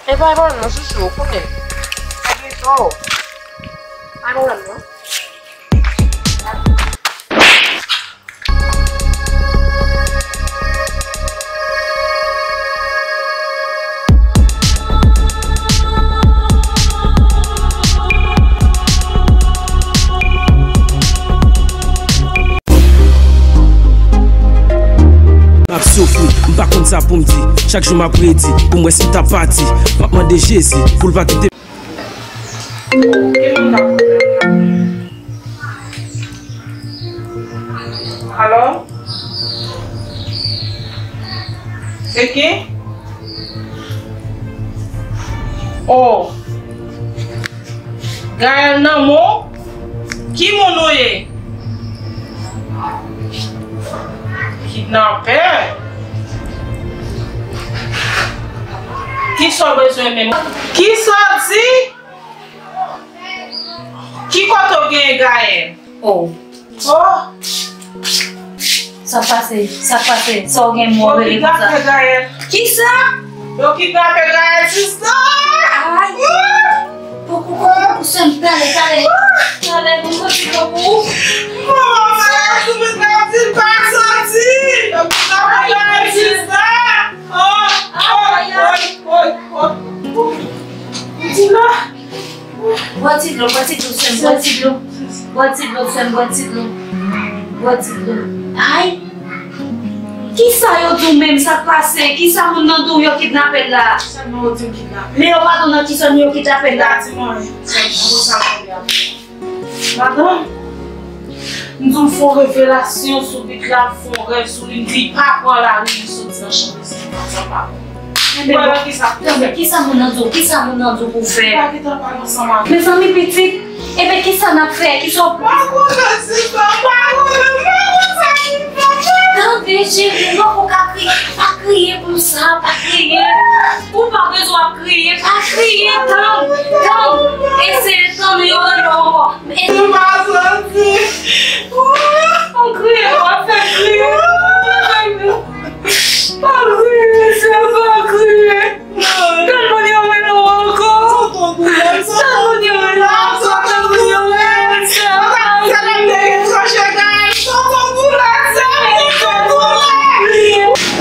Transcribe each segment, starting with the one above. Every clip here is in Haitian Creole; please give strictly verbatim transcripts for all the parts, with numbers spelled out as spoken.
E pa pwoblèm non, chouchou, ou konnen. Pa gen tò. Pa gen pwoblèm non. M ap soufri, m pa konn sa pou m di. Chak jou m ap redi, pou m wè si m t ap pati. M ap mande Jezi, pou l pa kite m. Alo? Se ki? Oh. Gaël nan mou? Ki moun ou ye? Kidnapè? Kisa w bezwen menm? Kisa w di? Ki kote w genyen Gaël? Oh. Oh. Sa k pase? Sa k pase? Sa w gen mwen rele konsa? Yo kidnape Gaël. Kisa? Yo kidnape Gaël, sista! Ay! Poko, poko, poko, sè m, talè, talè. Talè, mwen soti tankou. Manman, Gaël, sou mwen, Gaël, di l pa santi. Yo kidnape Gaël, sista! Oh, oh, oh, oh, oh. Di la. Bwè ti dlo, bwè ti dlo, sè m, bwè ti dlo. Bwè ti dlo, sè m, bwè ti dlo. Bwè ti dlo. Ay! Kisa yo di w menm, sa k pase? Kisa moun nan di w yo kidnape l la? Sèlman yo di m kidnape. Men yo pa di w nan ki zòn yo kidnape l la? Yo pa di m anyen. Sèlman sa m konnen. Madanm, m di w fè yon revelasyon sou bit la, m fè yon rèv sou li, m di l pa pran lari, li soti nan chanm li, se konsa pa bon. Enben, bon, kisa, tann, kisa moun nan di w? Kisa moun nan di w pou w fè? Pa gentan pale ansanm avè l. Mezanmi pitit, enben kisa n ap fè? Kisa w... Pa konnen, sista, pa konnen, pa konnen sa ki pase. Tande, cheri, non, ou ka kriye, pa kriye konsa, pa kriye. Ou pa bezwen ap kriye, pa kriye, tann, tann. Eseye tann, yo rele w ankò. Eseye... M pa santi. Ou kriye, w ap fè m kriye. Pa kriye, sè, pa kriye. Tann moun yo rele w ankò. Tann moun yo rele w ankò, tann moun yo rele w, sè, pa kriye.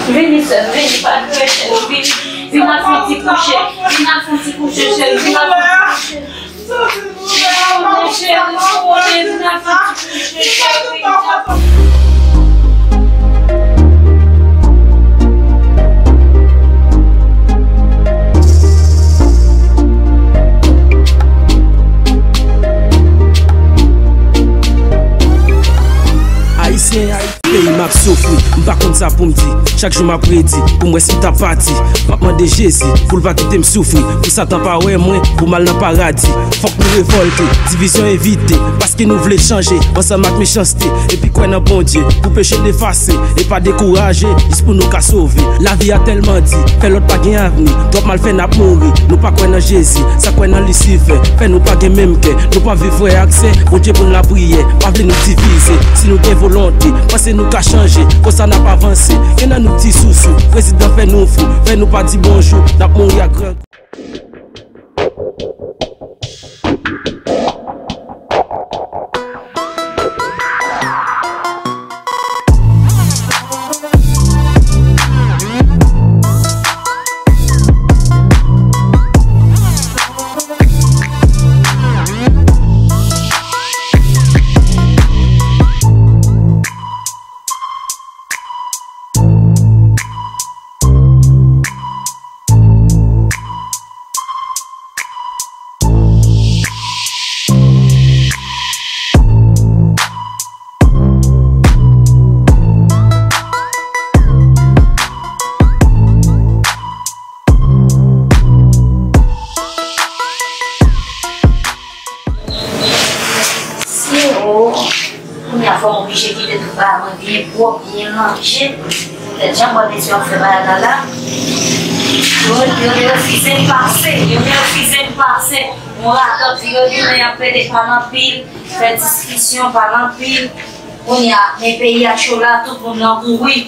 Vini, sè, vini, pa kriye, cheri, vini. Vin al fè yon ti kouche. Vin al fè yon ti kouche, cheri. Vin al fè yon ti kouche. Cheri, cheri, cheri, vin al fè yon ti kouche, cheri. Ayisyen, Ayisyen. Peyi m ap soufri, m pa konn sa pou m di. Chak jou m ap redi, pou m wè si m t ap pati. M ap mande Jezi, pou l pa kite m soufri, pou Satan pa wè mwen, pou m al nan paradi. Fòk nou revòlte, divizyon evite, paske nou vle chanje, ansanm ak mechanste, epi kwè nan Bondye, pou peche n efase, e pa dekouraje, jis pou nou ka sove. Lavi a tèlman di, fè lòt pa gen avni, twòp malfè n ap mouri, nou pa kwè nan Jezi, sa kwè nan Lisifè, fè nou pa gen menm kè, nou pa viv frè ak sè, Bondye pou n lapriyè, pa vle nou divize, si nou gen volonte, panse nou ka chanje, konsa n ap avanse. Gen nan nou ti sousou, prezidan fè nou fou, fè nou pa di bonjou, n ap mouri ak grangou. Mesye o, kounye a fò m oblije kite tout bagay mwen byen pwòp, byen ranje. Poutèt jan bò mesye ap fè bagay la la. Yo, yo refize m pase, yo refize m pase. Yon radòt vire tounen, y ap pede pale anpil, fè diskisyon, pale anpil. Kounye a, men peyi a cho la, tout moun nan kouri.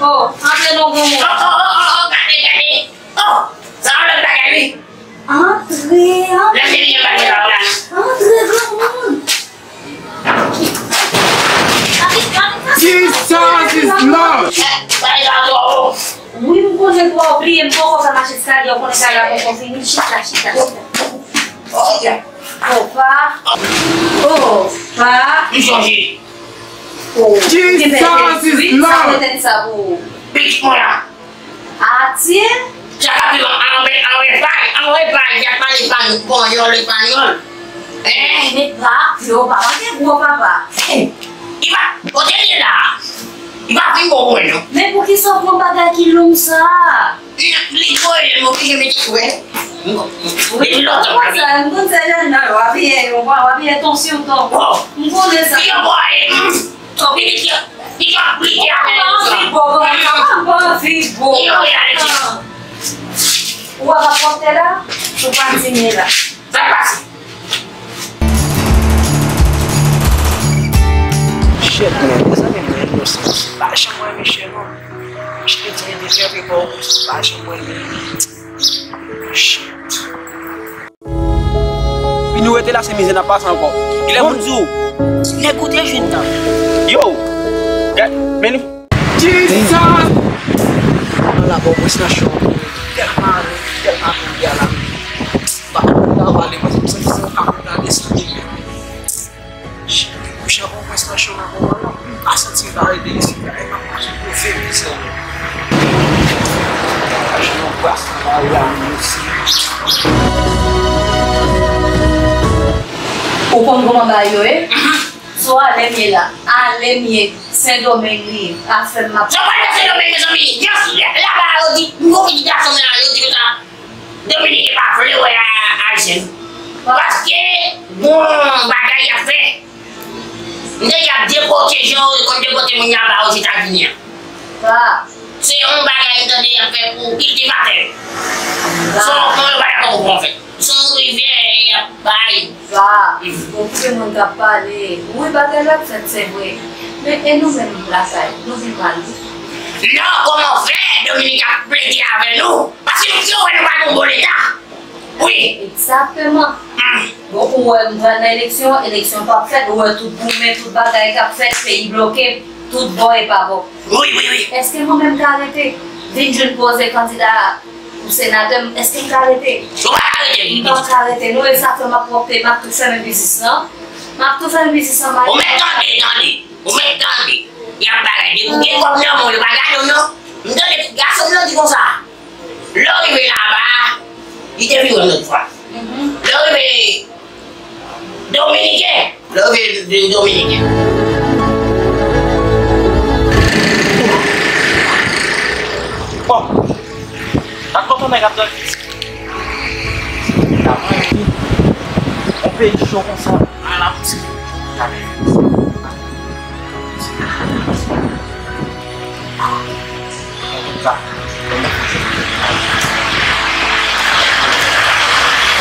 Oh, antre non, granmoun. Oh, oh, oh, oh, oh, gade, gade. Oh, sa yon lòt bagay, wi. Antre, antre. Lè se vini, bagay la, la. Antre, granmoun. Jesus is Lord. Wi, m konnen twa w bliye, m poko fè mache eskalye, w konnen kay la poko fini. Chita, chita, chita. Opa. Opa. M sonje. Oh, Jesus is Lord. Sa mwen tèt sa pou ou. Pitit mwen la. Atye. Sa ka viv an, an, an repay, an repay, y ap pale panyòl, panyòl, panyòl. Hein? Men pa, yo pa manke gwo papa. Hein? Li pa, kote l ye la? Li pa fin gwo pou mwen, non. Men poukisa w pran bagay ki long sa? Li, li gwo, m oblije mete sou, hein? Wi, depi lontan, m konn sa, m konn sa, jèn nan, w abiye, w abiye ton sou ton. Oh. M konnen sa. Yo, bòy, mm. Pitit yo, pitit yo ap plede avè yo sa. Mwen pa anvi gwo, mwen pa anvi gwo. Yo, reality. Ou wè m ap pwòpte la, ou pa di mye la. Fè pase. Shit, man, mezanmi, mwen inosan. Pa janm wè Michel, non. Michel di li te fè pou ou, pa janm wè li. Shit. Pi nou rete la, se mizè n ap pase ankò. Kilè moun di w? Nèg ou te jwenn nan. Yo! Gad, men li. Jesus! Ala, bon, mwen se nan cho. Tèlman, tèlman, tèlman, ala. Pa, pa pale, mwen, se yon kamera de sou li. Cheri, kouche avè w, mwen se nan cho nan moman nan. M pa santi m ka rete isit la, e m ap mache poze mizè yo. Mache nan gras nan lari a, menm si. Ou konn kòman bagay yo ye? So, ale m ye la, ale m ye, Sendomeng li ye, afè m ap. Sa pral nan Sendomeng, mezanmi? Yes, laba yo di, m gon pitit gason la, yo di konsa. Dominiken pa vle wè a-, Ayisyen. Paske gon bagay y ap fè. M tande y ap depote jan yo konn depote moun y ap ba Ozetazini an. Se yon bagay m tande y ap fè pou kiltivatè yo. Sa w konn yo pa dakò pou fè. Se yon rivyè y ap bay. Sa, okipe moun k ap pale. Wi, bagay la ap fèt, se vre. Men e nou menm lakay, nou viv mal, wi. Non, kòman fè Dominik ap plede avè nou? Paske nou, yo wè nou pa gen bon leta. Wi. Egzakteman. Bon, ou wè m pral nan eleksyon, eleksyon p ap fèt, ou wè tout goumen, tout bagay k ap fèt, peyi bloke, tout bò e pa bò. Wi, wi, wi. Èske mwen menm ka rete? Vin jwenn poze kandida pou senatè, èske m ka rete? Ou pa ka rete. M p ap ka rete, non, e sa fè m ap opte, m ap tou fèmen biznis lan. M ap tou fèmen biznis lan, m ap. Ou mèt tande, tande. Ou mèt tande. Y ap bagay. Depi w gen kòb nan men w, yo pa gade w, non. Li te vin wè m lòt fwa. Lè w rive Dominiken, lè w rive Dominiken. Bon. Ak kontan nèg ap dòmi. Yon peyi cho konsa. Ala pouse.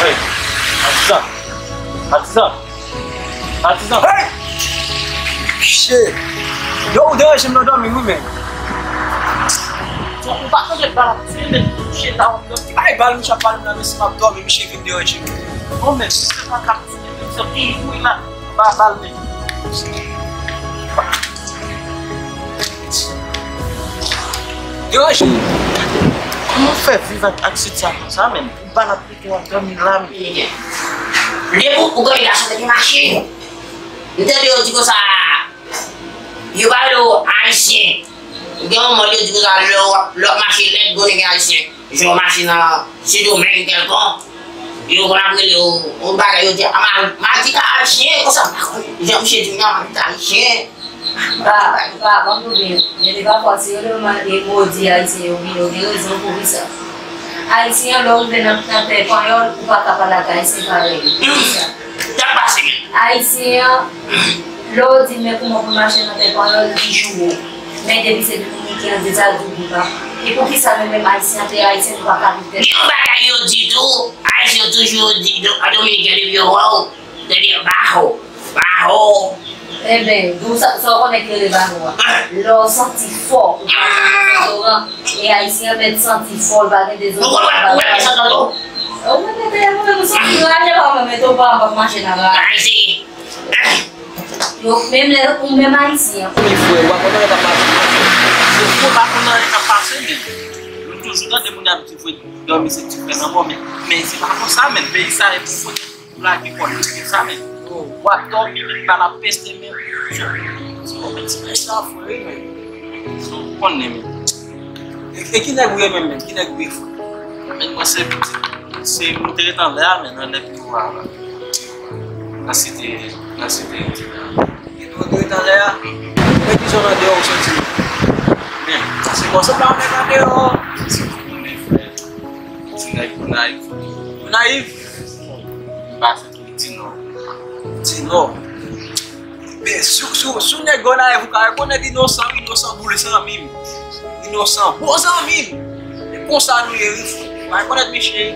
Hey, Atizan. Atizan. Atizan. Hey! Shit! Yo, ou deranje m nan dòmi m wi, men. Ou pa tande bal ap tire, men, chita w ap dòmi. Ay, bal, misye ap pale m nan, men si m ap dòmi, misye vin deranje m. Bon, men, misye pa ka tire, men, misye ki wi la. Ba bal, men. Deranje. Kòman w fè viv ak, ak sit sa konsa, men? Ou bal ap pete, w ap dòmi la, men. Depi ou konnen gason te gen machin. M tande yo di konsa, yo pa rele w Ayisyen. Gen yon mòd yo di konsa, lè w ap, lè w ap mache lèd, konnen gen Ayisyen. Jan w mache nan Sendomeng kèlkonk, yo konn ap rele w, yon bagay yo di, a, ma-, madika ayisyen, konsa, m pa konnen. Jan misye di m nan, madika ayisyen. Pa, pa, pa, pa, ban m konnen. Men de pafwa, si yo te mande modi ayisyen yo vini, yo gen rezon pou ki sa. Ayisyen an, lè w rive nan, nan tè panyòl, ou pa ka pale ak ayisyen parèy. Pou ki sa? Sa k pase menm? Ayisyen an, lè w di l men kòman pou l mache nan tè panyòl, li joure w. Men depi se dominiken an, se sa l di w pou l pa. E poukisa nou menm ayisyen an, te ayisyen, nou pa ka viv tèt? Gen yon bagay yo di tou, ayisyen yo toujou di, do-, dominiken depi yo wè w, yo di baho, baho. Enben, di w sa, sa w konnen ki rele baho a? Lè w santi fò, ou pa gen dezodoran, e ayisyen an mèt santi fò, l pa gen dezodoran. Ou konn wè, ou wè ki santi fò? Ou mèt mete, ou mèt santi raje, pa mèt, ou pa, pa mache nan raje. Yo, menm lè ou menm ayisyen. Wi, frè, w ap konn nèg ap pase. Yo, frè, pa konn nèg ap pase, men. Nou toujou tande moun ap di, frè, dòmi se ti frè nan mò, men, men se pa konsa, men. Peyi sa, e pou frè, pou lage kò l, se sa, men. W ap dòmi, men bal ap pete, men. Se yon ti peyi sa, frè, men. Ou konnen, men. E, e ki nèg ou ye menm, menm? Ki nèg ou ye, frè? Men mwen se, se, mwen te ret anlè a, men anlè biwo a la. Nan site, nan site iti la. E nou te ret anlè a? Men ki jan nan deyò ou soti? Men, se konsa pa nèg nan deyò. Se pou konnen, frè. Ti nèg Gonayiv. Gonayiv? M pase Di non. Di non. Men, sou, sou, sou nèg Gonayiv, ou ka rekonèt inosan, inosan boule zanmi m. Inosan, bon zanmi m. E konsa nou ye, wi, frè. Ou pa rekonèt misye.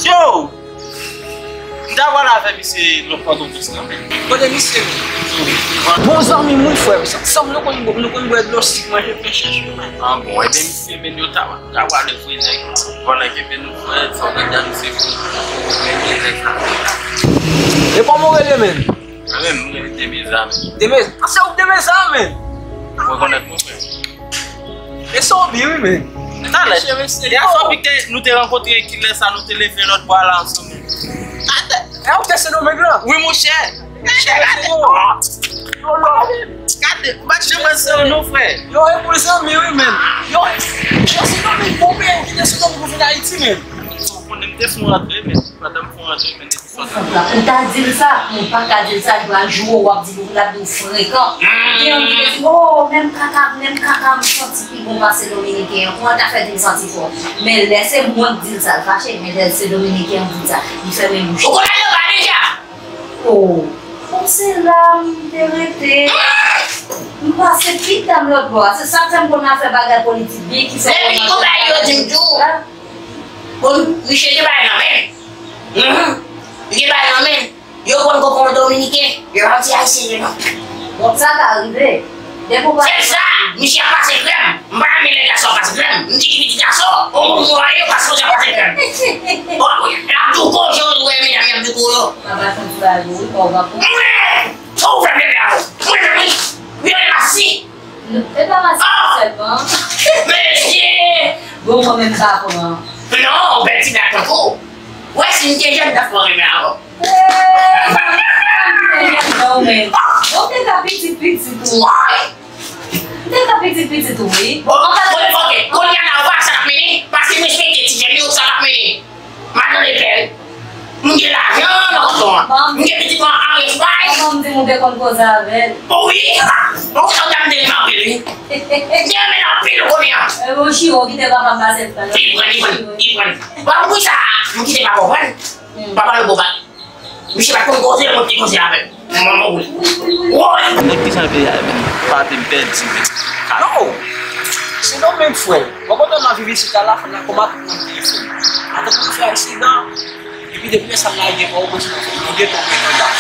Yo! M ta pral avè misye lòt fwa tou plis kanmenm. Kote misye, men? Bon zanmi m, wi, frè. Sa, sa, nou konn, nou konn bwè dlo sik, manje pen chèch, wi, men. Ah bon, ebyen, misye, men, yo ta, ta pral vre nèg. Bon, nèg, ebyen, nou, frè, fò gade misye, men, men, nèg sa. E kòman w rele, men? Mwen menm, mwen rele Demeza, men. Demeza? A, se ou k Demeza, men? Ou rekonèt mwen, frè? E Sobi, wi, men. Talè. Mesye, mesye. E a Sobi ke nou te rankontre kilè sa nou te leve lòt bò a la ansanm. Atè, e ou te Sendomeng lan? Wi, monchè. Mesye, mesye, yo. Yo, yo. Gade, ou pa t janm wè sa, non, frè. Yo, e pou zanmi, wi, men. Yo, yo, Sendomeng, bon, men, ou kite Sendomeng pou vin Ayiti, men. Ou konnen m te fon rantre, men. Pandan m fon rantre, men. Ou ta di l sa, men ou pa ka di l sa, li pral joure w, w ap di l, l ap di w frekan. Gen youn ki te di, "Oh, menm kaka, menm kaka, m santi pi bon pase dominiken an." Kòman l ta fè di l santi fò? Men lè se mwen k di l sa, l fache, men lè se dominiken an k di l sa, li fèmen bouch. Ou konn al nan ba deja? Oh, bon, se la m te rete. M pase pita m lòt bò a. Se sa k fè m konn al fè bagay politik byen ki fè. Epi konpayi yo di m tou. Bon, misye gen bagay nan men l. Mhm. Li gen bagay nan men l. Yo konn konprann dominiken, yo pa di ayisyen yo non. Bon, sa ka rive. Depi w pa... Se sa, misye ap pase krèm. M pa renmen lè gason ap pase krèm. M di ki pitit gason, on moun mwa yo pase konsa ap pase krèm. Bon, l ap douko, jan w wè medam yo ap douko yo. M ap achte yon ti bagay pou ou, wi, pa w pa pou. Mwen! Sa w fè bebe a ou? Mwen menm wi. Wi, mwen masi. E pa masi sèlman. Mesye! Bon, mwen menm pa pran. Non, bèl ti nèg tankou w. Wè, si m te jèn, m t ap pran renmen avè w. Eh, m te jèn non, men. Bon, m te ka pitit, pitit, wi. M te ka pitit, pitit, wi. Bon, ok, ok. Kounye a la, ou pa sa k ap mennen, paske m respekte ti jèn yo, sa k ap mennen. Mwen gen lajan nan kòb mwen. M gen pitit mwen an Espay. Manman m di m ou te konn koze avè l. O wi! Bon, sa w ta m te renmen anpil, wi. M te renmen l anpil, kounye a. E bon, Chiro kite papa m pase l pran. Li pran, li pran, li pran. Bon, pou sa, m kite papa w pran. Papa l bon bat. Misye pa t konn koze, mwen ki koze avè l. Manman woule. Woy! Nèg ki jan veye a menm, pa te m pèdi menm. Non! Se nou menm frè. Mwen kontan nan viv isit la, la fann nan kòman tout moun telefòn. Atan pou nou fè aksidan, epi depi lè sa m lage kò w, mwen se nan fòm, mwen gen tonbe nan dam.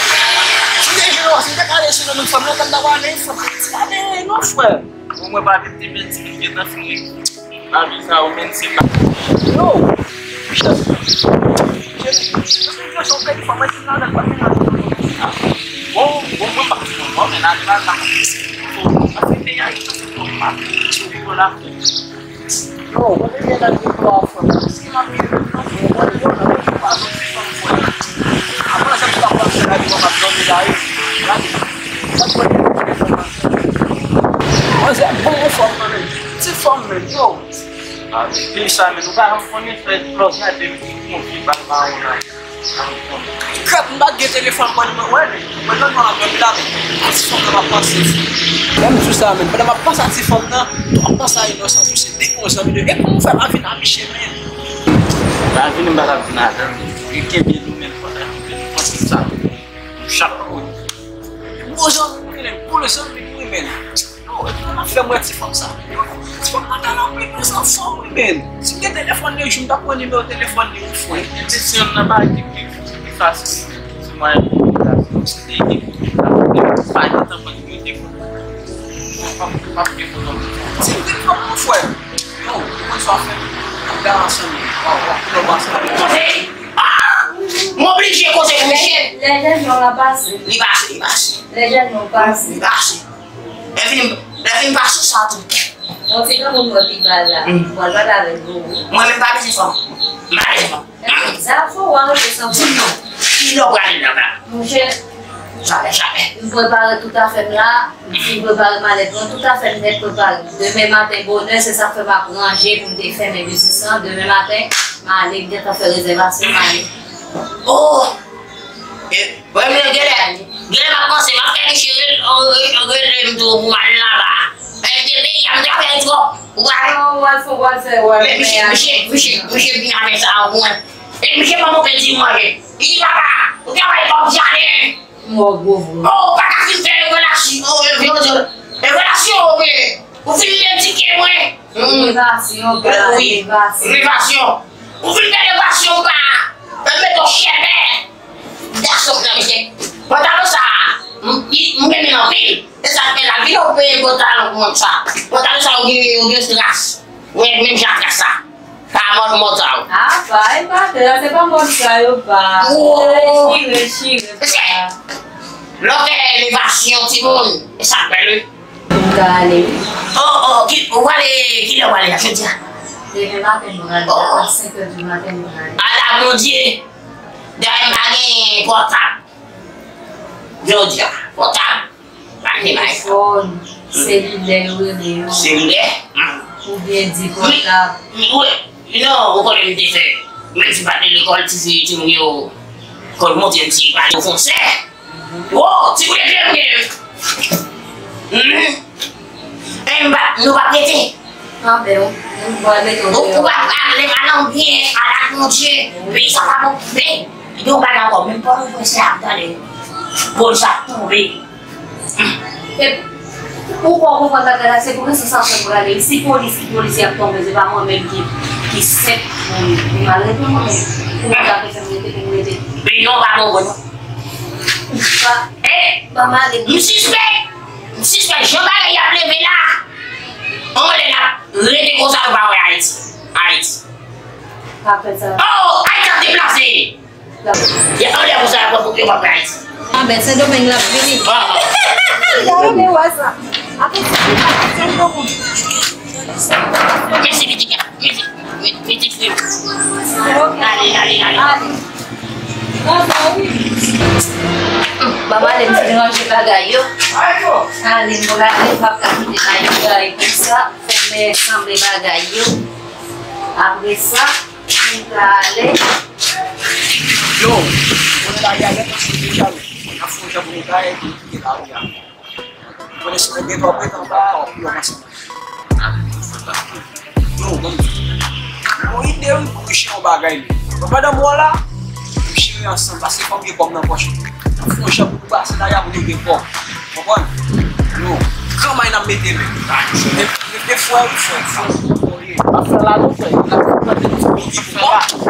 Si te jwe, si te kale sou nan menm fanm nan, tann nan wale fanm, ti kale, non frè. Bon, mwen pa te te pèdi, m gentan fini. Lavi sa ou menm se pa. Yo! Michel! Michel, se yon pèdi fanm, mwen te nan lè, pa te nan. Bon, bon, mwen pa te konn, bon, men la, la, la. Paske peyi a, se yon pa. Sou viv la. Yo, mwen te gen nan viv la, frè. Si m ap viv nan, mwen, yo, nan, mwen pa soti fanm, frè. Apre sa, m pa pase la, mwen pa dòmi la, wi. Gade. Sa mwen te Manzè bon anfòm nan men. Ti fanm men, yo. A, depi sa men, ou pa janm konnen fè lòt gade m ki konfye bal mawon nan. Kèt m pa t gen telefòn mwen, mwen wè li. Mwen nan nan dòmi la men. Ti fanm nan m ap panse. Menm jou sa men, pandan m ap panse a ti fanm nan, tou ap panse a inosan tou se de bon zanmi de. E kòman w fè pa vin abiche men? Pa vin, m pa t ap vin adan men. Li kenbe nou men pandan nou panse sa. Chak kout. Bon zanmi pou li, bon zanmi pou li, men. Yo, e kòman fè m wè ti fanm sa? Ti fanm nan talè anpil, men sa fò, wi, men. Si m gen telefòn li, jou m t ap pran nimewo telefòn li, wi, frè. Epi si yon nan bagay ki pi, ki pi fasil, men. Si mwen, se te ekip ki pa gen tan pran nimewo telefòn. Mwen pa, pa gen pwoblèm. Si m gen pwoblèm, frè. Yo, ou konn sa w fè? N ap gade ansanm. W ap, w ap, w ap ansanm. Konsèy! Ah! M oblije koze pou misye. Lè, lè jèn yo la pase. Li pase, li pase. Lè jèn yo pase. Li pase. Lè vin, lè vin pase sa tou. Yon ti granmoun mwen pi bal la. Mwen pral pale avèk ou. Mwen menm pa bezwen fanm. M pa bezwen fanm. Zafo, w a rete san fanm. Di m non. Kilè w prale nan la? Monchè, Jamè, jamè. M prepare tout afè m la. M fin prepare malèt mwen, tout afè m nèt prepare. Demen maten bonè, se sa k fè m ap ranje pou m te fèmen biznis lan. Demen maten, m ale, m gentan fè rezèvasyon, m ale. Oh! E, mwen menm genlè, genlè m ap panse, m ap fè misye rele, rele, rele m tou pou m al laba. E, de peyi a, m travay twòp. Ou pa. Non, w al fè, w al fè, w al fè. Men misye, misye, misye, misye vin avè sa pou mwen. E misye ban mwen pèdi manje. Li di, "Papa, ou travay kòm jaden." Mò gwo vre. Oh, ou pa ka fin fè revelasyon, oh, revelasyon, revelasyon, ou vin edike mwen. Elevasyon, pa elevasyon. Elevasyon. Ou vin fè elevasyon, pa. Mwen met yon chèpè. Gason nan, mesye. Pantalon sa, m, m renmen l anpil. E sa k fè la, vin ou peye pantalon pou mwen sa. Pantalon sa, yo gen, yo gen stras. Mwen menm jan ak stras sa. Pa mòd, mòd sa yo. Apa, e pa tè, se pa mòd sa yo pa. Oh. Chire, chire, chire, pa. Lè w fè elevasyon, timoun, e sa k bèl, wi. M ka ale, wi. Oh, oh, ki, ou prale, kilè w prale la, jodi a? Demen maten, m prale, a senk è di maten, m prale. Ala Bondye! Dayè, m pa gen pòtab. Jodi a, pòtab. Pa gen bagay. Telefòn, selilè, yo rele yo. Selilè? Hmm. Oubyen di pòtab. Wi, wi, non, ou konnen m te fè. Menm si m pa te lekòl, ti fi, timoun yo, kòl monte, m ti pale fransè. Wo, ti kote m gen. Hmm. E m pa, nou pa prete. Anben, ou, ou pral mete w deyò. Ou pa prale mal anbyen, ala Bondye. Peyi sa pa bon. Men, gen yon bagay ankò, menm pandan w wè se ap gade, polis ap tonbe. E ou pa konprann bagay la, se pou rezon sa fè m prale. Si polis, si polisye ap tonbe, se pa mwen menm ki, ki senp moun. M al rete mwen menm. Pou mwen ta fè sa m rete, pou m rete. Men non, pa bon, non. Pa, eh, ban m ale. M sispèk. M sispèk jan bagay ap leve la. On lè n ap rete konsa nou pa wè Ayiti. Ayiti. Pa fè sa. Oh, Ayiti ap deplase. Ye, on lè konsa yo pa wè Ayiti. Ah, ben, Sendomeng la vini. Ah. Yo renmen wè sa. Apre sa, li pa Sendomeng. Mèsi, pitit. Mèsi. Pitit fi m. Ale, ale, ale. Ban m ale, m fin ranje bagay yo. Ale, m prale, m p ap ka kite bagay konsa. Fò m sanble bagay yo. Apre sa, Yo, konnen lari a gentan sou deja, wi. N ap fè yon jan pou nou gaye, pou nou kite lari a. Konnen si w gen twa prèt anba, w ap pran ansanm. Yo, ban m di w. Yon ide, wi, pou nou chire yon bagay, wi. Bon, pandan mwen la, nou chire ansanm, paske fò m gen kòb nan pòch. N ap fè yon jan pou nou pase lari a, pou nou gen kòb. Konprann? Yo, kanmay n ap mete men. E, e, e frè, wi, frè, frè. Ap fè la, non, frè. N ap fè la.